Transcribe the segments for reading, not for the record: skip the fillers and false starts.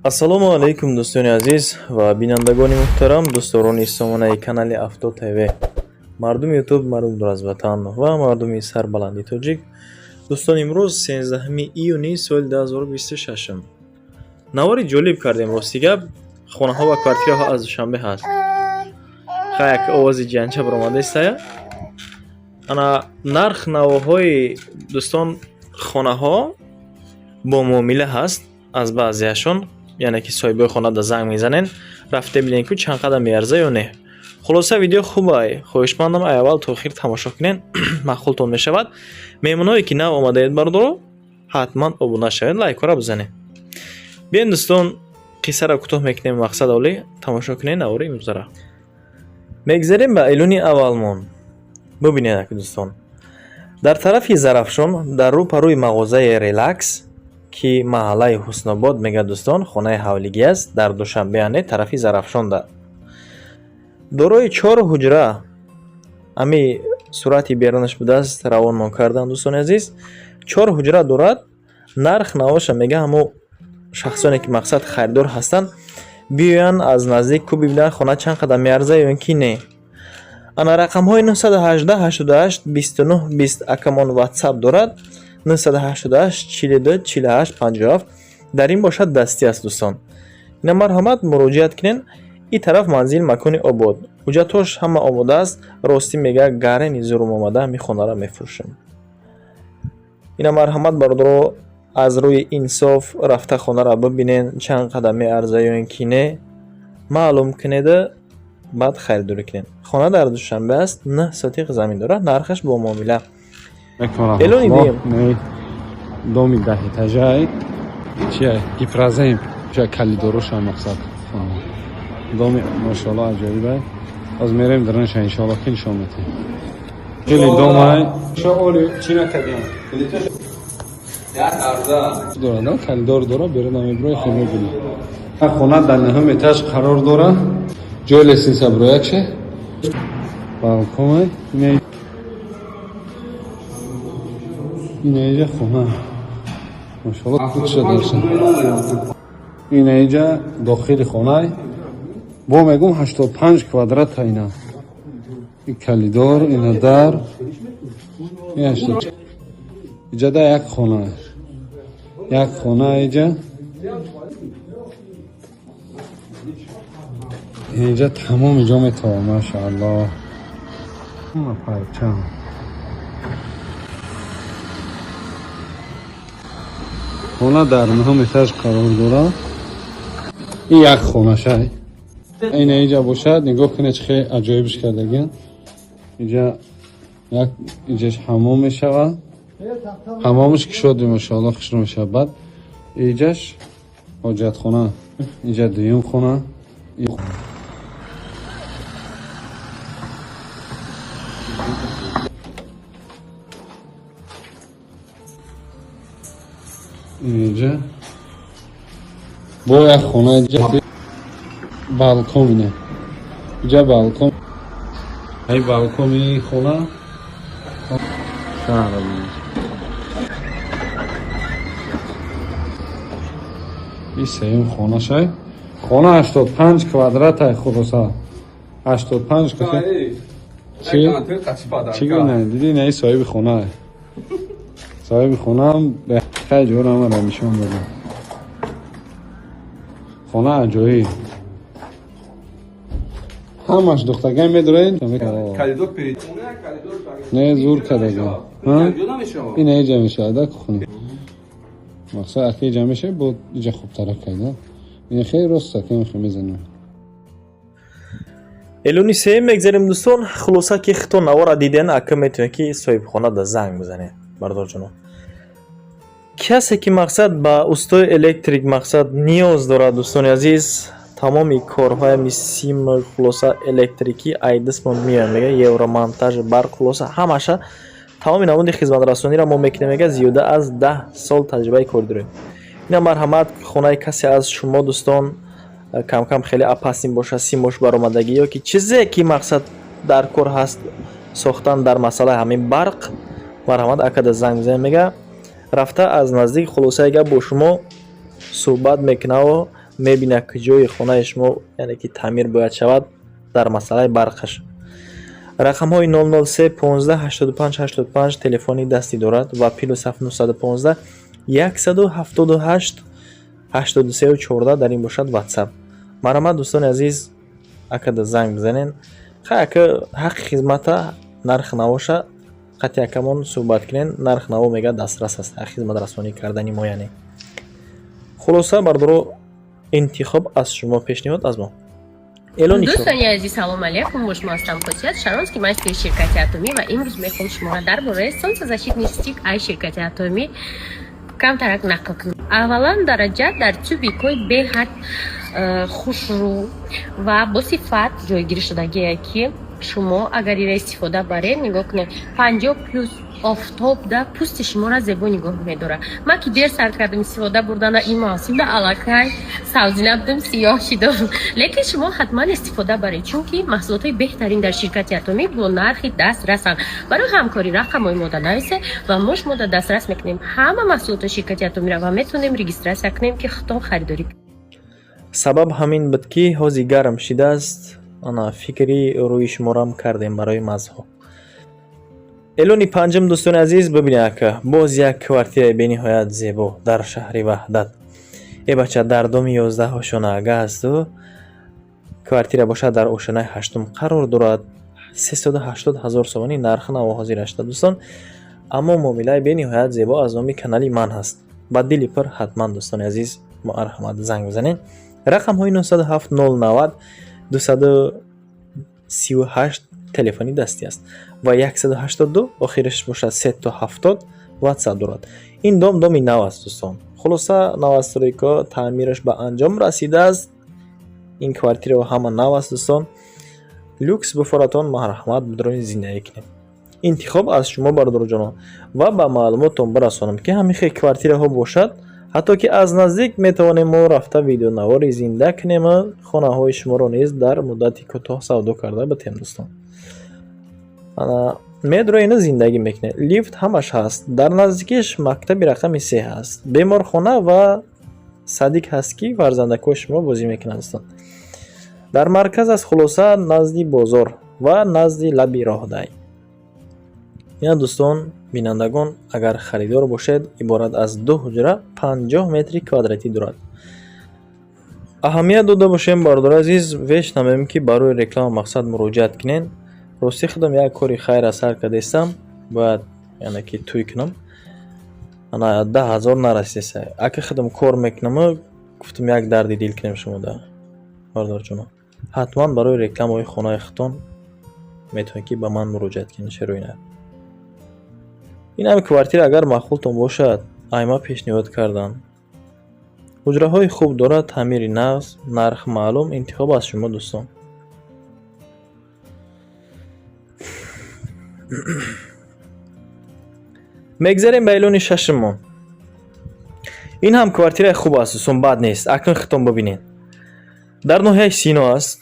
Ассалому алайкум, дӯстони азиз ва бинандагони муҳтарам, дӯстдорони сомонаи канали Авто ТВ, мардуми Ютуб, мардуми дуразватан ва мардуми сарбаланди тоҷик. Дӯстон, имрӯз 13 июни соли 2026 навори ҷолиб кардем. Рости гап, хонаҳо ва квартираҳо аз Душанбе ҳаст. Ха, як овози ҷанча баромадаистая. Ана нарх навоҳои, дӯстон, хонаҳо бо муомила ҳаст аз баъзеашон, яъне ки соҳибои хона да занг мезанен, рафте бинен, ку чанд қадам меарза ё не. Хулоса, видео хубай, хоҳишмандам, ай аввал то охир тамошо кунен, маъқултон мешавад. Меҳмоное ки нав омадаед, бардоро, ҳатман обуна шавед, лайкҳоро бизанед. Биёед, дӯстон, қиссаро кӯтоҳ мекунем, мақсад олӣ тамошо кунед навори имрӯзара. Мегзарем ба эълони аввалмон. Бубинед, аки дӯстон, дар тарафи Зарафшон, дар рӯпарӯи мағозаи Релакс, ки маҳаллаи Ҳуснобод мегӯяд, дӯстон, хонаи ҳавлигӣ аст дар Душанбе, яъне тарафи Зарафшонда, дорои чор ҳуҷра. Ами сурати берунаш будааст, равонмон карданд, дӯстони азиз. Чор ҳуҷра дорад. Нарх навоша мега, ҳамо шахсоне ки мақсад харидор ҳастанд, биёянд, аз наздик ку бибинанд, хона чанд қадам меарза ё ин ки не. Ана рақамҳои 918 88 29 20 акамон Ватсап дорад, 988 42 48 57 дар ин бошад, дастӣ аст, дӯстон. Ина марҳамат, муроҷиат кунед. Ин тараф манзил макони обод, ҳуҷҷатҳош ҳама омода аст. Ростӣ мега, гарени зурум омада, ҳамин хонаро мефурӯшем. Ина марҳамат, бародаро, аз рӯи инсоф рафта хонаро бибинен, чанд қадам меарза ё ин ки не, маълум кунеда, баъд харидорӣ кунед. Хона дар Душанбе аст, 9 сотиқ замин дорад, нархаш бо муомила. Эълони дуюм. Доми даҳэтажай чия, гипрозем чия, калидороша. Мақсад, доми машоалло аҷоибай. Ҳоз мерем дарунша, иншоалло, ки нишон метем. Хеле домай оли чӣ накардем дорад, калидор дора, берун мебирои, хел мебини. Хона дар нӯҳум этаж қарор дора, ҷои лестница бироякше, балкон. Инаиҷа хона, машоалло, шуда. Инаиҷа дохили хонай, бо мегум, 85 квадрата. Ина и калидор, ина дар, иҷада як хона, як хона иҷа. Инҷа тамоми ҷо метавон, машаалло, парчам. Хона дар нӯҳум этаж қарор дорад. Ин як хонашай. Ина иҷа бошад, нигоҳ кунед, чӣ хеле аҷоибш кардагиан. Иҷа як иҷаш ҳамом мешавад, ҳамомаш кушоди, машоалло, хушрӯ мешавад. Баъд иҷаш ҳоҷатхона, иҷа дуюм хона. Инҷа бо як хона, иҷа балкон, ина иҷа балкон, ай балкони хона, шаҳр. И сеюм хонашай. Хона 85 квадратай, хулоса 85. Чи чӣ гуна диди? Инаи соҳиби хонаа, соҳиби хонаам хеле ҷора ҳамаро нишон додам. Хона аҷоиб, ҳамаш духтаган медоред. Не, зур кардага. Ина иҷа мешавад, кухни. Мақсад, ака, иҷа мешавад, бо иҷа хубтара карда. Ина хеле рост, ака, мехе мезанем. Эълони сеюм мегзарем, дӯстон. Хулоса, ки хито навора диден, ака, метавонед ки соҳибхона да занг бизанед, бардорҷоно. Касе ки мақсад ба устои электрик мақсад ниёз дорад, дӯстони азиз, тамоми корҳоями сим, хулоса, электрикӣ айдисмон меояд, мега, евромонтаж, барқ, хулоса, ҳамаша, тамоми намуди хизматрасониро мо мекунем, мега, зиёда аз 10 сол таҷрибаи корӣ дорем. Ина марҳамат, хонаи касе аз шумо, дӯстон, камкам хеле опасный бошад, симош баромадагӣ ё ки чизе ки мақсад дар кор ҳаст сохтан дар масъалаи ҳамин барқ, марҳамат, акада занг бизанед, мега, рафта аз наздик, хулосаи гап, бо шумо суҳбат мекунаву Мебинад, куҷои хонаи шумо, яъне ки таъмир бояд шавад дар масъалаи барқаш. Рақамҳои 003 15 85 85 телефони дастӣ дорад ва +7 915 178 83 14 дар ин бошад WhatsApp. Марҳамат, дӯстони азиз, акада занг бизанен. Хай, ака, ҳаққи хизмата, нарх навоша қати акамон суҳбат кунен. Нарх наво, мега, дастрас аст, ҳаққи хизматрасонӣ кардани мо. Яъне, хулоса, бардоро, интихоб аз шумо, пешниҳод аз мо. Эълони чор. Дӯстони азиз, салом алейкум! Бо шумо ҳастам Хосият Шаронский, мастери ширкати Атомӣ, ва имрӯз мехоҳам шуморо дар бораи солнцезащитный стик ай ширкати Атомӣ камтарак нақл кунам. Аввалан, дараҷа дар тюбикҳои беҳад хушрӯ ва бо сифат ҷойгирӣ шудагие, ки шумо агар ира истифода баред, нигоҳ кунед, 50+ офтобда пӯсти шуморо зебо нигоҳ медорад. Ман ки дер сар кардам истифода бурдана, ин мавсимда аллакай савзина будам, сиёҳ шидам, лекин шумо ҳатман истифода баред, чунки маҳсулотҳои беҳтарин дар ширкати Атомӣ бо нархи дастрасанд. Барои ҳамкорӣ рақамҳои мода нависе ва мо шумода дастрас мекунем ҳама маҳсулоти ширкати Атомиро ва метавонем регистрация кунем, ки худтон харидорӣ. Сабаб ҳамин буд, ки ҳози гарм шидааст. Ана, фикри рӯи шуморам кардем барои мазҳо. Эълони панҷум, дӯстони азиз, бибинед, ака, боз як квартираи бениҳоят зебо дар шаҳри Ваҳдат. Э бача, дар доми 11 ошонаага ҳасту квартира бошад, дар ошонаи ҳаштум қарор дорад. 380 000 сомонӣ нархи наво ҳозир шуда, дӯстон, аммо муомилаи бениҳоят зебо аз номи канали ман ҳаст. Ба дили пур ҳатман, дӯстони азиз, марҳамат, занг бизанед. Рақамҳои 907 090 238 телефони дастӣ аст ва 182 охираш бошад 3 то 70 WhatsApp дорад. Ин дом доми нав аст, дӯстон. Хулоса, новостройка, таъмираш ба анҷом расидааст. Ин квартирао ҳама нав аст, дӯстон. Люкс буфоратон, марҳамат, бидроин, зиндагӣ кунед. Интихоб аз шумо, бародароҷонон. Ва ба маълумоттон бирасонам, ки ҳамин хел квартираҳо бошад, ҳатто ки аз наздик метавонем мо рафта видеонавори зинда кунему хонаҳои шуморо низ дар муддати кӯтоҳ савдо карда битем, дӯстон. Медроину зиндагӣ мекунед. Лифт ҳамаш ҳаст. Дар наздикиш мактаби рақами се ҳаст, беморхона ва садик ҳаст, ки фарзандакҳои шумо бозӣ мекунанд, дӯстон. Дар марказ аст, хулоса, назди бозор ва назди лаби роҳдай. Ина, дӯстон, бинандагон, агар харидор бошед, иборат аз ду ҳуҷра, 50 метри квадратӣ дорад. Аҳамият дода бошем, бародари азиз, веш намоем, ки барои реклама мақсад муроҷиат кунед. Ростӣ, худам як кори хайр аз сар кардаистам, бояд, яъне ки, тӯй кунам. Ана, 10 000 нарасидаста. Ака, худам кор мекунаму гуфтам, як дарди дил кунем шумода, бародарҷонон. Ҳатман барои рекламаҳои хонаи худтон метавонед, ки ба ман муроҷиат кунед. Шероина, ин ҳами квартира агар маъқултон бошад, айма пешниҳод кардан. Ҳуҷраҳои хуб дорад, таъмири нав, нарх маълум, интихоб аз шумо, дӯстон. Мегзарем ба эълони шашуммон. Ин ҳам квартираи хуб аст, дӯстон, бад нест. Акнун худтон бибинед, дар ноҳияи Сино аст.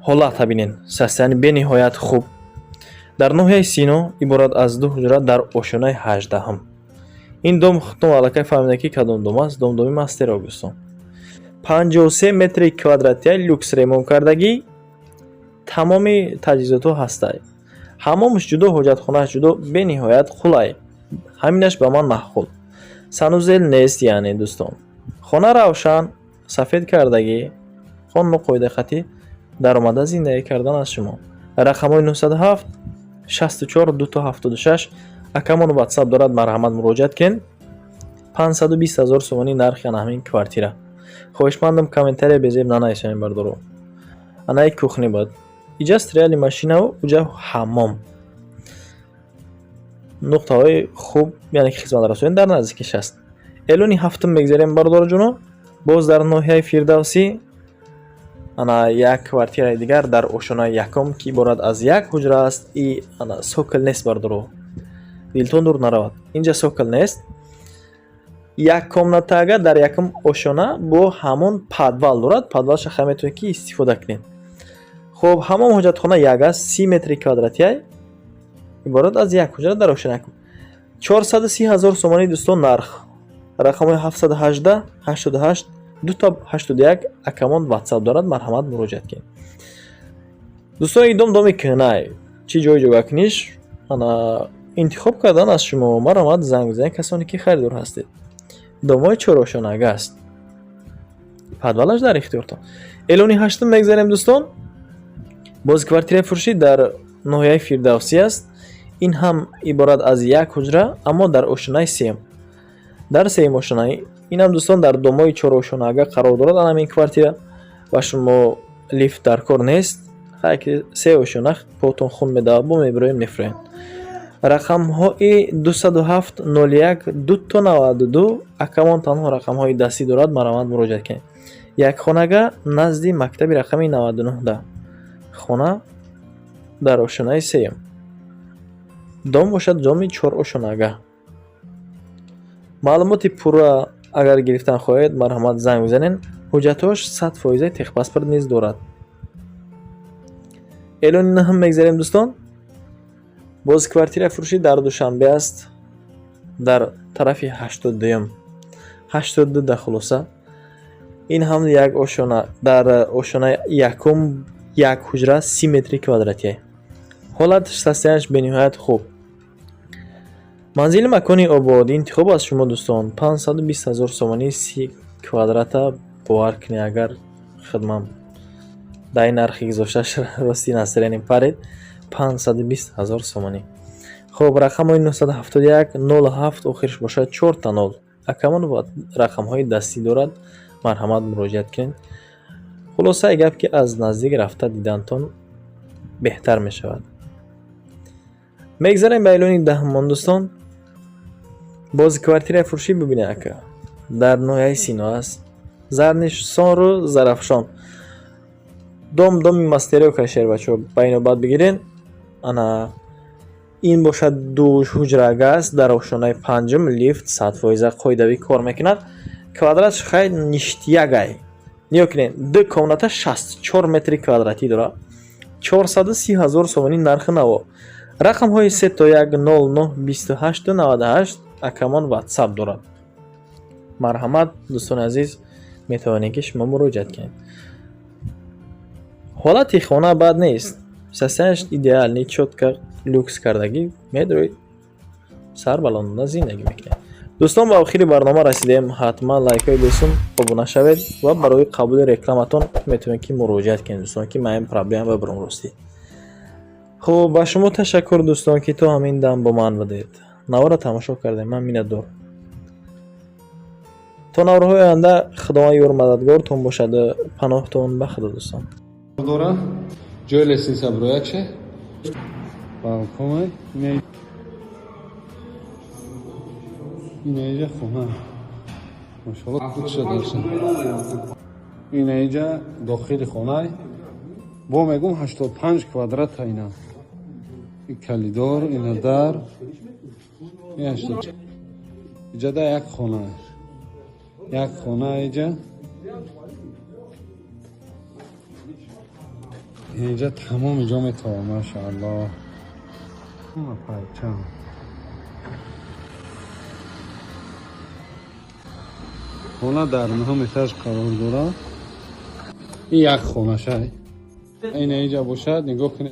Ҳолатта бинед, состояние бениҳоят хуб. Дар ноҳияи Сино, иборат аз ду ҳуҷра, дар ошёнаи 18-ум. Ин дом худтон аллакай фаҳмида, ки кадом дом аст. Дом доми мастеро, дӯстон. 53 метри квадратия, люкс ремонт кардагӣ, тамоми таҷҳизотҳо ҳастай. Ҳамомаш ҷудо, ҳоҷатхонааш ҷудо, бениҳоят қулай. Ҳаминаш ба ман маъқул. Санузел нест, яъне, дӯстон. Хона равшан, сафед кардагӣ, қонуну қоидахатӣ даромада зиндагӣ кардан аз шумо. Рақамҳои 907 64 2 то 76 акамон WhatsApp дорад, марҳамат, муроҷиат кунед. 520 000 сомонӣ нархи ана ҳамин квартира. Хоҳишмандам, комментария безеб нанависонед, бардоро. Анаи кухня буд. Иҷа стиральный машинаву уҷа ҳаммом. Нуқтаҳои хуб, яъне ки хизматрасонӣ дар наздикиш аст. Эълони ҳафтум мегзарем, бародарҷонон. Боз дар ноҳияи Фирдавсӣ, ана як квартираи дигар дар ошёнаи якум, ки иборат аз як ҳуҷра аст. И ана цоколь нест, бардоро, дилтон дур наравад, инҷа цоколь нест. Як комнатага дар якум ошёна бо ҳамон подвал дорад. Подвалша хай метавонед, ки истифода кунед. Хуб, ҳамон ҳоҷатхона як аст, 30 метри квадратия, иборат аз як ҳуҷра дар ошёнаи якум. 430 000 сомонӣ, дӯстон, нарх. Рақамҳои 718 88. 2 81 акамон WhatsApp дорад, марҳамат, муроҷиат кунед. Дӯстон, ин дом доми кӯҳнай, чӣ ҷой ҷойгакуниш ана интихоб кардан аз шумо. Марҳамат, занг бизанед, касоне ки харидор ҳастед. Домои чорошонага аст, подвалаш дар ихтиёртон. Эълони ҳаштум мегзарем, дӯстон. Боз квартираи фурӯшӣ дар ноҳияи Фирдавсӣ аст. Ин ҳам иборат аз як ҳуҷра, аммо дар ошонаи сеюм, дар сеюм ошонаи. Инам, дӯстон, дар домои чорошонага қарор дорад анам ин квартира. Ва шумо лифт дар кор нест, ки се ошона потон хун медавад, бо мебироем, мефурӯем. Рақамҳои 207 01 2 92 акамон танҳо рақамҳои дастӣ дорад, марҳамат, муроҷиат кунед. Як хонага назди мактаби рақами 99 да хона, дар ошонаи сеюм. Дом бошад доми чорошонага. Маълумоти пурра агар гирифтан хоҳед, марҳамат, занг бизанед. Ҳуҷҷатҳош 100%, техпаспорт низ дорад. Эълони наҳум мегзарем, дӯстон. Боз квартираи фурӯшӣ дар Душанбе аст, дар тарафи 82-юм, 82 да. Хулоса, ин ҳам як ошона, дар ошонаи якум, як ҳуҷра, 30 метри квадратие. Ҳолат, состоянияш бениҳоят хуб. Манзили макони обод, интихоб аз шумо, дӯстон. 520 ҳазор сомонӣ 30 квадрата. Бовар кунед, агар хидмам дар ин нархи гузошташ, рости настроение паред. 520 ҳазор сомонӣ. Хуб, рақамҳои 971 07, охирш бошад 000. Акамон рақамҳои дастӣ дорад, марҳамат, муроҷиат кунед. Хулосаи гап, ки аз наздик рафта дидантон беҳтар мешавад. Мегзарем ба эълони даҳумон, дӯстон. Боз квартираи фурӯшӣ, бибинед, ака, дар ноҳияи Сино аст, Зарнишсонру Зарафшон. Дом доми мастерёка, шербачо, ба инобат бигиред. Ана ин бошад ду ҳуҷрага аст, дар ошонаи панҷум, лифт 100% қоидавӣ кор мекунад. Квадратш хай ништякай. Нигоҳ кунед, ду комната, 64 метри квадратӣ дорад. 430 ҳазор сомонӣ нархи наво. Рақамҳои 3 1 09 28 98 акамон WhatsApp дорад. Марҳамат, дӯстони азиз, метавонед, ки шумо муроҷиат кунед. Ҳолати хона бад нест, состоянияш идеальный, чётко, люкс кардагӣ. Медроед, сарбаландона зиндагӣ мекунед. Дӯстон, ба охири барнома расидем. Ҳатман лайкҳои бесум, обуна шавед ва барои қабули рекламатон метавонед, ки муроҷиат кунед, дӯстон, ки ман ин проблема бибарам ростӣ. Хуб, ба шумо ташаккур, дӯстон, ки то ҳамин дам бо ман будед, навора тамошо кардем. Ман миннатдор. То наворҳои оянда Худованд ёру мададгортон бошад. Паноҳтон ба Худо, дӯстон. Дора ҷои лестница брояче, балкон. Инаиҷа хона, машоалло, шуда. Инаиҷа дохили хонай, бо мегум, 85 квадрата. Ина и калидор, ина дар, иҷада як хона, як хона иҷа. Инҷа тамоми ҷо метавон, машаалло. Парчам. Хона дар нӯҳум этаж қарор дорад. Ин як хонашай. Ина иҷа бошад, нигоҳ кунед.